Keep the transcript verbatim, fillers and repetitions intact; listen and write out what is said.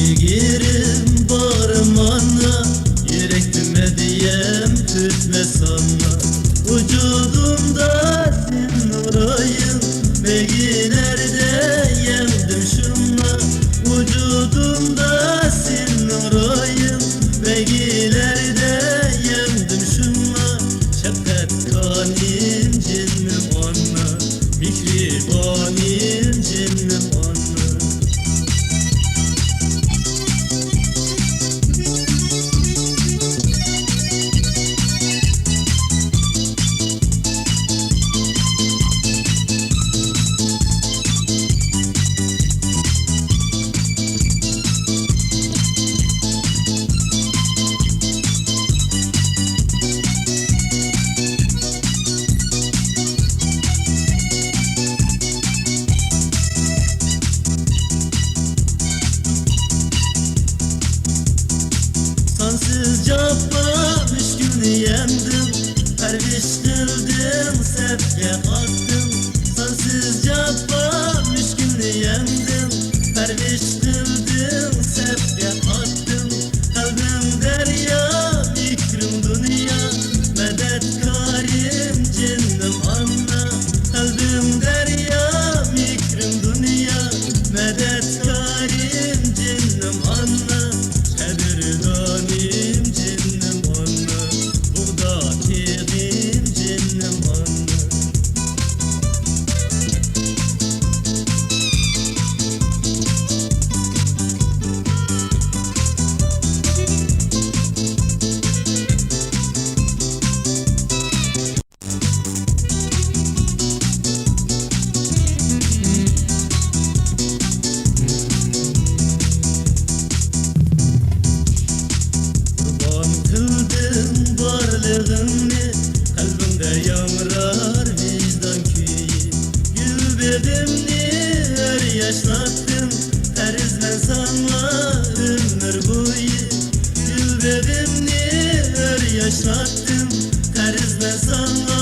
جىگىرىم باغرىم ئانا، يۈرەكتە مەدھىيەم تۈرتمە سانلا. ۋۇجۇدۇمدا سېنىڭ روھىڭ، بەيگىلەردە يەڭدىم شۇڭا. ۋۇجۇدۇمدا سېنىڭ روھىڭ، بەيگىلەردە يەڭدىم شۇڭا. شەپقەت كانىم جېنىم ئانا، مېھرىبانىم جېنىم ئانا. سانسىز جاپا مۈشكۈلنى يەڭدىڭ، پەرۋىش قىلدىڭ، سەپكە قاتتىڭ. سانسىز جاپا مۈشكۈلنى يەڭدىڭ، پەرۋىش قىلدىڭ، سەپكە قاتتىڭ. قەلبىڭ دەريا، مېھرىڭ دۇنيا، مەدەتكارىم جېنىم ئانا. قەلبىڭ دەريا، مېھرىڭ دۇنيا، مەدەتكارىم جېنىم ئانا. قەدىردانىم جېنىم ئانا، بۇغدا تېغىم جېنىم ئانا. قۇربان قىلدىڭ بارلىقىڭنى، قەلبىڭدە ياڭرار ۋىجدان كۈيى. گۈل بېغىمنى ئۆر ياشناتتىڭ، قەرزمەن ساڭا ئۆمۈر بويى. گۈل بېغىمنى ئۆر ياشناتتىڭ، قەرزمەن ساڭا